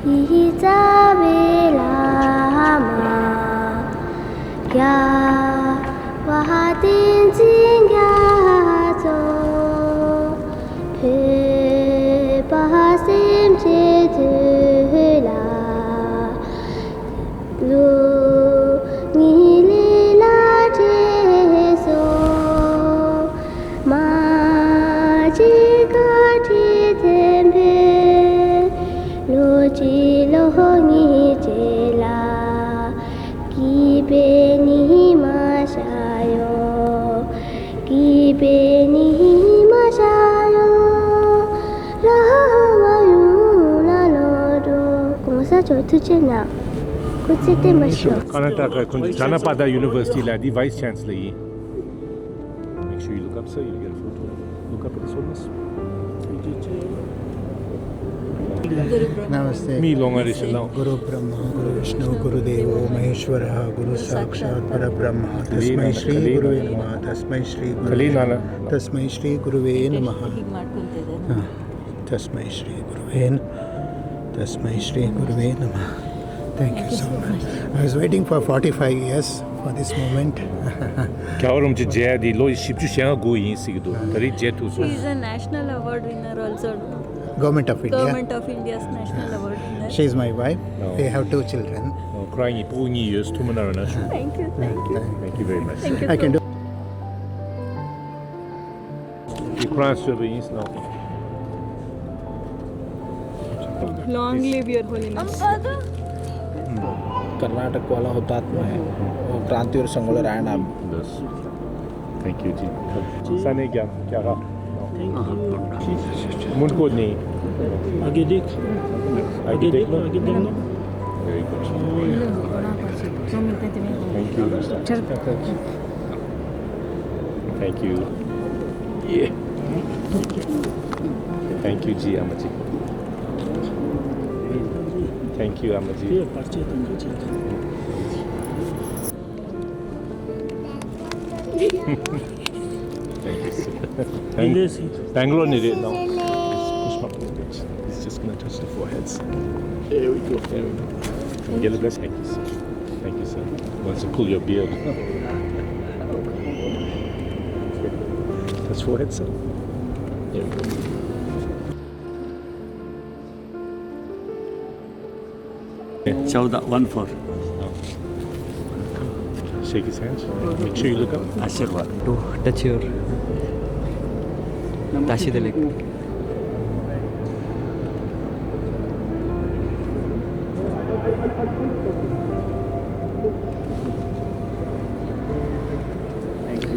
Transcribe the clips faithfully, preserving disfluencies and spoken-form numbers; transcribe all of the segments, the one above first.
རྩ་བའི་བླ་མ་རྒྱལ་བ་བསྟན་འཛིན་རྒྱ་མཚོ། བོད་པ་སེམས་ཅན་ཚོ་ལ་ལོ་ཉིས་ལས་ལ་བྲེལ་སོང་། མ་གཅིག་བཀའ་དྲིན་ཆེན་པོས། ལོ་གཅིག་ལོ་གཉིས་རྗེས་ལ། སྐྱིད་པའི་ཉི་མ་ཤར་ཡོང་། སྐྱིད་པའི་ཉི་མ་ཤར་ཡོང་། རང་དབང་ཡོང་ལ་ལོ་འགྲོ། གོང་ས་མཆོག་ཐུགས་རྗེ་གནང་། སྐུ་ཚེ་བརྟན་པར་ཤོག། Karnataka, Janapada University ལ་འདི་Vice Chancellor ཡིན། Make sure you look up, sir. You'll get a photo. Look up at the source. Namaste. Mi longa re shalom. गुरु ब्रह्मा गुरु विष्णु गुरु देवो महेश्वरः गुरु साक्षात् परब्रह्म तस्मै श्री गुरुवे नमः तस्मै श्री गुरुवे नमः तस्मै श्री गुरुवे नमः। हाँ। तस्मै श्री गुरुवे न-, तस्मै श्री गुरुवे नमः। Thank you so much. I was waiting for forty-five years for this moment. རྒྱལ་བ་རིན་པོ་ཆེ་མཇལ་ཡ་འདི་ལོ་བཞི་བཅུ་ཞེ་ལྔ་འགོར་ཡིན་ཟེར་གྱི་འདུག་ད་རེས་མཇལ་ཐུབ་སོང་། She is a national award winner also. Government of India. Government of India's national award winner. She is my wife. Oh. We have two children. ཁོ་རང་གཉིས་སྤུ་གུ་གཉིས་ཡོད། ཐུགས་མ་མནར་རོགས་གནང་ཞུ། Thank you, thank you. Thank you very much. Thank you. I can do. ཁོ་རང་བཟོས་པ་ཡིན་ཟེར་ན། Long live your holiness. Karnataka वाला हुतात्मा है, वो क्रांति और संगोला रायना। बस। Thank you जी। सने क्या, क्या रहा? मुनको नहीं। आगे देख। आगे देख, आगे देख ना। Very good। Thank you। Thank you। Yeah। Thank you जी, अम्मा जी। Thank you, अम्मा जी। ये पर्चे तुमको check. Thank you, sir. Bang-, Bangalore ni re, no? Just push up a little bit. He's just gonna touch the foreheads. There we go. There we go. Get the best. Thank you, sir. Thank you, sir. Wants to pull your beard. Touch forehead, sir. There we go. चौदह, one four। Shake his hands. Make sure you look up. आशीर्वाद। To touch your Tashi दिले।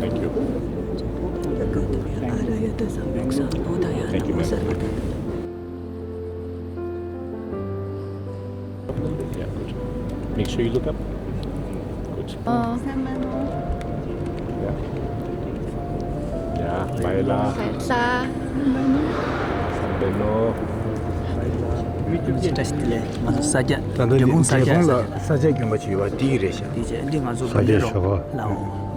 Thank you. Thank you, ma'am. Yeah, good. Make sure you look up. Good. Yeah. Yeah, Baila. Baila. Sambeno. བཀྲ་ཤིས་བདེ་ལེགས། ང་ཚོ་ས་སྐྱ། ད་ལྟ་འབྲས་སྤུངས་ས་སྐྱ། འབྲས་སྤུངས་ལ་ས་སྐྱ་དགོན་པ་ཅིག་ཡོད་པ་དེ་རེད་ཤག་དེ་རྗེས་འདི་ང་ཚོ་ས་སྐྱ་དགོན་པའི་ཞོགས་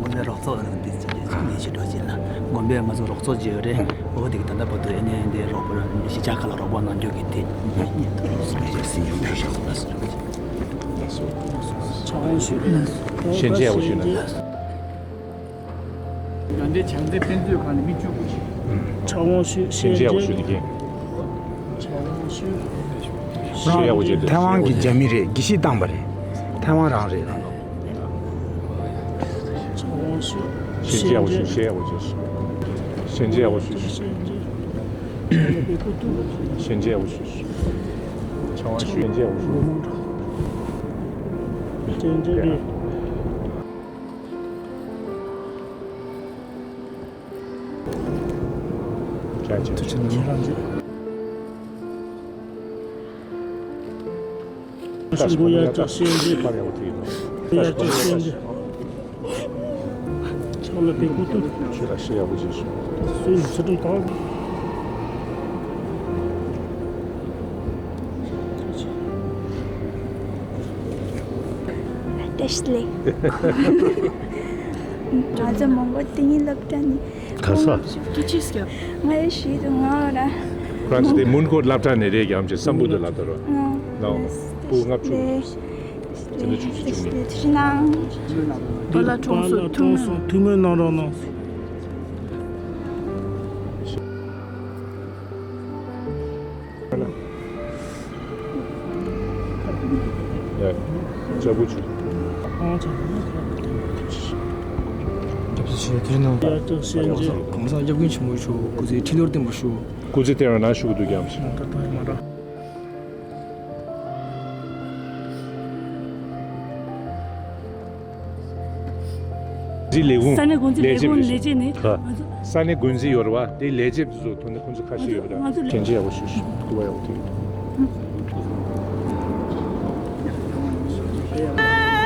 པ། རོགས་ཚོགས་ལ་འདི་ཚོ་ཉེ་ཆེ་འགྲོ་བྱེད་ལ། དགོན་པས་ང་ཚོ་རོགས་ཚོགས་བྱེད་ཡོད་རེད། འོ་དེ་གི་ད་ལྟ་བར་དུ་ཨེ་ནས་འདི་རོགས་པ་གཞིས་ཆགས་ཁག་ལ་རོགས་པ་གནང་རྒྱུ་གི་དེ་ཉེ་ཉེ་དུ་སུ་ཞིག་སྲིད་ཡོད་མེད་ཤག་ལ་སུ་ཞིག་ཞལ་མཇལ་ཞུ་ན། ཡོན་ཏན་བྱང་རྩེ་དཔེ་མཛོད་ཁང་ནས་མི་བཅུ་དགུ་ཞིག་ཕྱག་དབང་ཞུ། ཞལ་མཇལ་ཞུ་ནི་ཀྱི། ཕྱག་དབང་ཞུ། ཐའེ་ཝན་གྱི་རྒྱ་མི་རེད། དགེ་བཤེས་བཏང་པ་རེད། ཐའེ་ཝན་རང་རེད། ཕྱག་དབང་ཞུ། ཞལ་མཇལ་ཞུ། ཞལ་མཇལ་ཞུ། ཞལ་མཇལ་ཞུ། ཞལ་མཇལ་ཞུ། ཕྱག་དབང་ཞུ། ཞལ་མཇལ་ཞུ། ཞལ་མཇལ་ཞུ། བཀྲ་ཤིས་བདེ་ལེགས། ང་ཚོ་མོན་གྷོ་དེ་ཉིད་སློབ་གྲྭ་ནས། ག་ས། ང་ཡི་ཤི་དུ་ང་ར། ཁོ་རང་ཚོ་དེ་མོན་གྷོ་སློབ་གྲྭ་ནས་རེད། རྒྱ་མ་ཆེ་སམ་བྷོ་ཊ་ལབ་དོ་རོ། ང་ ནང་སྤུ་ལྔ་བཅུ། དེ་འདྲ་བཅུ་གཅིག་བཅུ་གཉིས། ཕྱི་ནང་། པཱ་ལགས་གྲོངས་སོང་། ཐུགས་སྨོན། ཐུགས་སྨོན་གནང་རོགས་གནང་། ཡ། ལྕགས་པོ་ཆུ། ཨང་ཅག་སྐྱབས་སུ་མཆི། དེ་ནང་། ཡ་ཅག་སེ་ཅན། གོང་ས་སྐྱབས་མགོན་ཆེན་པོ་མཆོག་སྐུ་ཚེ་ཁྲི་ལོར་བརྟན་པར་ཤོག། སྐུ་ཚེ་བརྟན་པར་ནང་བཞུགས་འདུག་ཀྱང་། ད་ལྟ་མ་ར། འཛིན་ལས་ཁུངས་ས་གནས་འགོ་འཛིན་ལས་བྱེད་ལས་བྱེད་ནི། ས་གནས་འགོ་འཛིན་ཡོད་རེད་བ། དེ་ལས་བྱེད་དེ་ཚོ་ཐོན་ནས་ཁོང་ཚོ་ཁ་ཤས་ཡོད་པ་དང་། དྲན་རྗེས་ཡག་པོ་ཞུ་ཞུ། སྐུ་པར་ཡག་པོ་ཐེབས།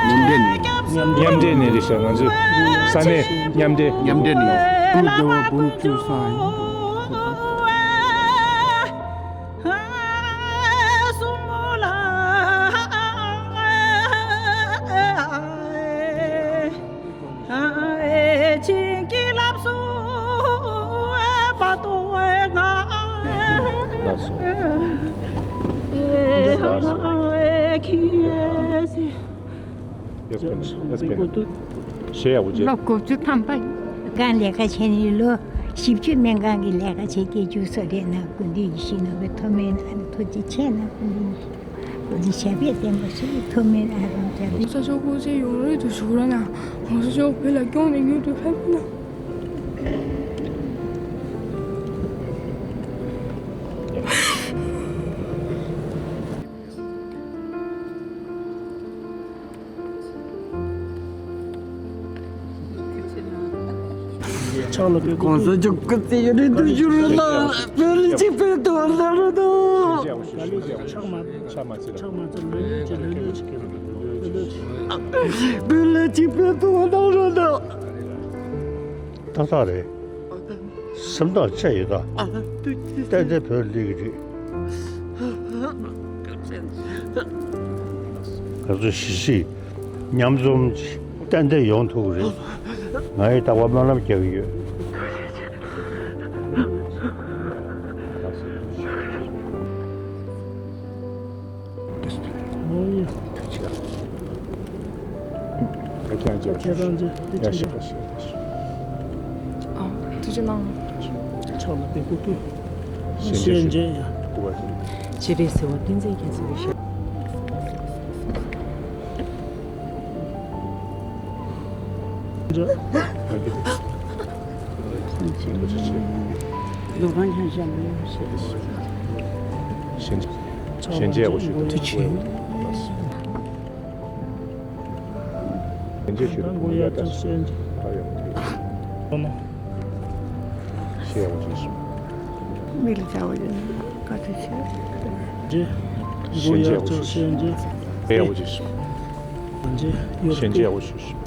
མཉམ་འབྲེལ་ནས། མཉམ་འབྲེལ་ནས་རེད་ཤག། ང་ཚོ་ས་གནས་མཉམ་འབྲེལ། མཉམ་འབྲེལ་ནས། སྐུ་ལྡེ་བ་འབུམ་བཅུ་ས་ཡིན། ལོ་དགུ་བཅུ་ཐམ་པ། སྒང་ལས་ཀ་བྱས་ནས་ལོ་བཞི་བཅུ་སྨན་ཁང་གི་ལས་ཀ་བྱས། སྐྱེ་རྒྱུ་སོ་རེད་ན་སྐུ་མདུན་ཡིད་བཞིན་ནོར་བུའི་ཐོག་མའི་ཐུགས་རྗེ་ཆེ་ན་སྐུ་མདུན་ཡིད་བཞིན། སྐུ་ཚེ་ཞབས་པད་བརྟན་པར་ཤོག། ཐོག་མའི་ཨ་རོགས་ཅག་གི། གོང་ས་མཆོག་སྐུ་ཚེ་ཡུན་རིང་དུ་བཞུགས་རོགས་གནང་། གོང་ས་མཆོག་བོད་ལ་སྐྱོང་ནས་མྱུར་དུ་ཕེབས་རོགས་གནང་། ཕྱག་ལ་ཕེབས། གོང་ས་མཆོག་སྐུ་ཚེ་ཡུན་རིང་དུ་བཞུགས་རོགས་གནང་། བོད་ལ་གཅིག་པུའི་ཐོག་ལ་རོགས་གནང་། ཕྱག་མ་ཕྱག་མ་ཕྱག་མ་ཚར། ལོས་ལོས་བྱེད། ལོས་ལོས་བྱེད། བོད་ལ་གཅིག་པུའི་ཐོག་ལ་རོགས་གནང་། ཏག་ཏག་རེད། སེམས་ཐག་བཅད་ཡོད་ད། ཏན་ཏན་བོད་སླེབས་ཀྱི་རེད། ང་ཚོ་གཞིས་བྱེས་མཉམ་འཛོམས་ཏན་ཏན་ཡོང་ཐུབ་ཀྱི་རེད། ང་ཡི་རྟག་པར་སྨོན་ལམ་རྒྱག་གི་ཡོད། ཨོ་ཡ། ཐུགས་རྗེ་ཆེ། ཁྱེད་རང་ཚོ་ཐུགས་རྗེ་ཆེ། ཨ། ཐུགས་རྗེ་གནང་། ཕྱག་ལ་ཕེབས། སྐུ་ཐུགས། ཞལ་མཇལ་ཞུ། སྐུ་པར། སྤྱི་པའི་ཟེར་བ་བསྟན་འཛིན་རྒྱལ་མཚན་གྱི་ཞལ། ལོ་གང་ཁྱང་ཤ་མི་ཡོང་ཞེས། ཞལ་མཇལ་ཡག་པོ་ཞུ། ཐུགས་རྗེ་ཆེ། ཞལ་མཇལ་ཞུ། ད་མགོ་ཡར་ཙམ་ཞལ་མཇལ། ཨ་ཡག་པོ་ཐུགས། ཞེས་ཡག་པོ་ཞུ། མི་ལ་བྱ་བ་ཡོད་ན་བཀའ་དྲིན་ཆེ། མགོ་ཡར་ཙམ་ཞལ་མཇལ། ཞལ་མཇལ་ཡག་པོ་ཞུ། ཞལ་མཇལ་ཡག་པོ་ཞུ།